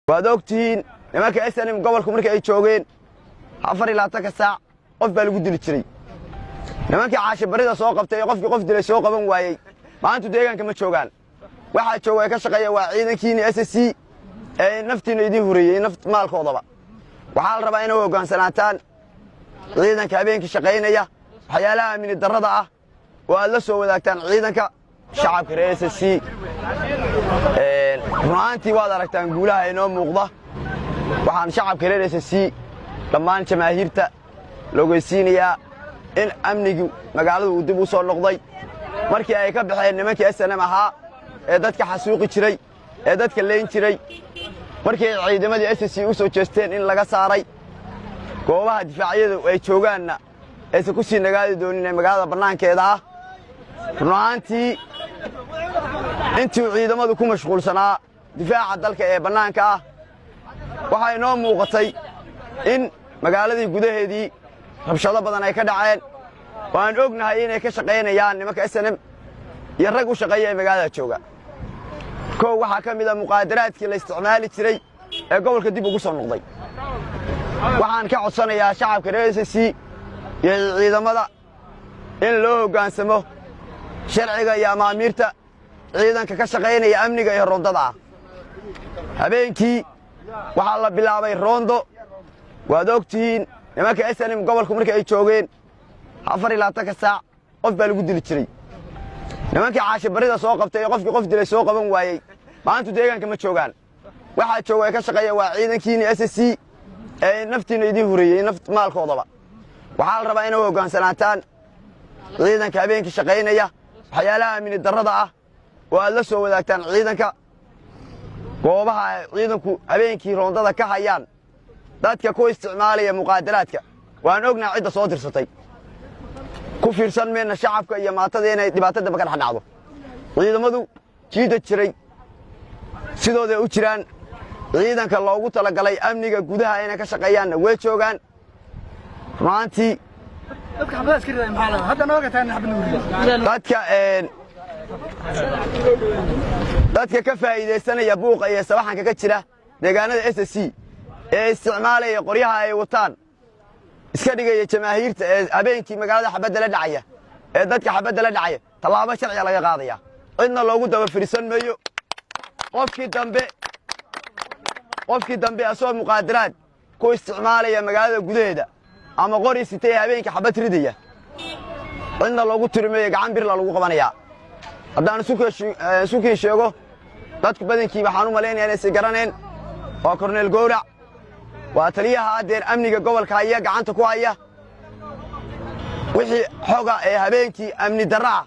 Waad og tihiin nimanka SNM gobolku markii ay joogeen, 24-ka saac qof baa lagu dili jiray. Nimankii caashibarida soo qabtay ee qofkii qof dilay soo qaban waayey, maantu deegaanka ma joogaan. Waxaa jooga ee ka shaqeeya waa ciidankiina SSC ee naftiina idiin hureeyey, naf maalkoodaba. Waxaa la rabaa inay hoggaansanaataan ciidanka habeenkii shaqaynaya, waxyaalaha amni darrada ah oo aad la soo wadaagtaan ciidanka. Shacabka reer SSC, run ahaantii waad aragtaan guulaha inoo muuqda. Waxaan shacabka reer SSC, dhammaan jamaahiirta la ogeysiinayaa in amnigii magaaladu uu dib u soo noqday markii ay ka baxeen nimankii SNM ahaa ee dadka xasuuqi jiray, ee dadka leyn jiray. Markii ay ciidamadii SSC u soo jeesteen in laga saaray goobaha difaacyadu ay joogaanna, aysan ku sii nagaadi doonin ee magaalada bannaankeeda ah. Run ahaantii, intuu ciidamadu ku mashquulsanaa difaaca dalka ee bannaanka ah, waxaa inoo muuqatay in magaaladii gudaheedii rabshado badan ay ka dhaceen, oo aan ognahay inay ka shaqaynayaan nimanka SNM iyo rag u shaqeeya ee magaalada jooga. Kow, waxaa ka mid a muqaadaraadkii la isticmaali jiray ee gobolka dib ugu soo noqday. Waxaan ka codsanayaa shacabka reer SSC iyo ciidamada in loo hoggaansamo sharciga iyo amaamiirta ciidanka ka shaqaynaya amniga iyo roondada ah. Habeenkii waxaa la bilaabay roondo. Waad og tihiin nimanka SNM gobolku markii ay joogeen, 24-ka saac qof baa lagu dili jiray. Nimankii caashibarida soo qabtay ee qofkii qof dilay soo qaban waayey, maantu deegaanka ma joogaan. Waxaa jooga ee ka shaqeeya waa ciidankiina SSC ee naftiina idiin hureeyey, naf maalkoodaba. Waxaa la rabaa inay hoggaansanaataan ciidanka habeenkii shaqaynaya, waxyaalaha amni darrada ah oo aad la soo wadaagtaan ciidanka. Goobaha ay ciidanku habeenkii roondada ka hayaan, dadka ku isticmaalaya muqaadaraadka waan ognaa cidda soo dirsatay. Ku fiirsan mayna shacabka iyo maatada inay dhibaato damba ka dhex dhacdo. Ciidamadu jiidda jiray sidooday u jiraan. Ciidanka loogu talagalay amniga gudaha inay ka shaqeeyaanna way joogaan runaantii. Dadka ka faa'iidaysanaya buuqa iyo sawaxanka ka jira deegaanada SSC ee isticmaalaya qoryaha ay wataan, iska dhigaya jamaahiirta, ee habeenkii magaalada xabadda la dhacaya, ee dadka xabadda la dhacaya, tallaabo sharciga laga qaadaya. Cidna loogu daba firisan mayo. Qofkii dambe asagoo muqaadaraad ku isticmaalaya magaalada gudaheeda ama qori sitay ee habeenkii xabad ridaya, cidna loogu tirimayo, gacan birla lagu qabanayaa. Haddaan isukii sheego, dadku badankii waxaan u malaynaya inaysan garaneen. Waa Korneel Gowrac, waa taliyaha haddeer amniga gobolka haya, gacanta ku haya. Wixii xoga ee habeenkii amni darra ah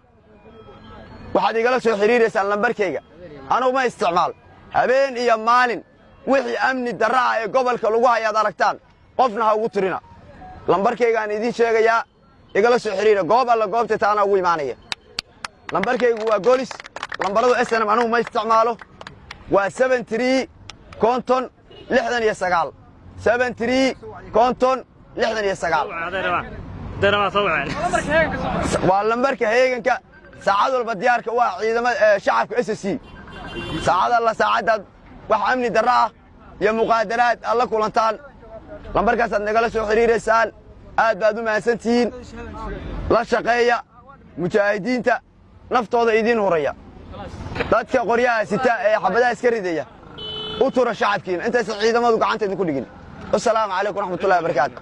waxaad igala soo xidhiiraysaan lambarkayga. Anugu ma isticmaal. Habeen iyo maalin wixii amni darra ah ee gobolka lagu hayaad aragtaan, qofna ha ugu tirina. Lambarkaygaan idiin sheegayaa, igala soo xidhiira. Goob alla goobta taana ugu imaanaya. Lambarkaygu waa Golis. Lambaradu SNM anugu ma isticmaalo. Waa 73 50 69, 73 50 69. Waa lambarka heeganka, saacad walba diyaarka u ah ciidamada shacabka SSC. Saacad alla saacaddaad wax amni darro ah iyo muqaadaraad aad la kulantaan, lambarkaasaad nagala soo xidhiiraysaan. Aad baad u mahadsantihiin. La shaqeeya mujaahidiinta naftooda idiin huraya. Dadka qoryaha sita ee xabadaha iska ridaya, u tura shacabkiina intaysan ciidamadu gacanta idinku dhigin. Wasalaamu calaykum waraxmatullahi wabarakaatu.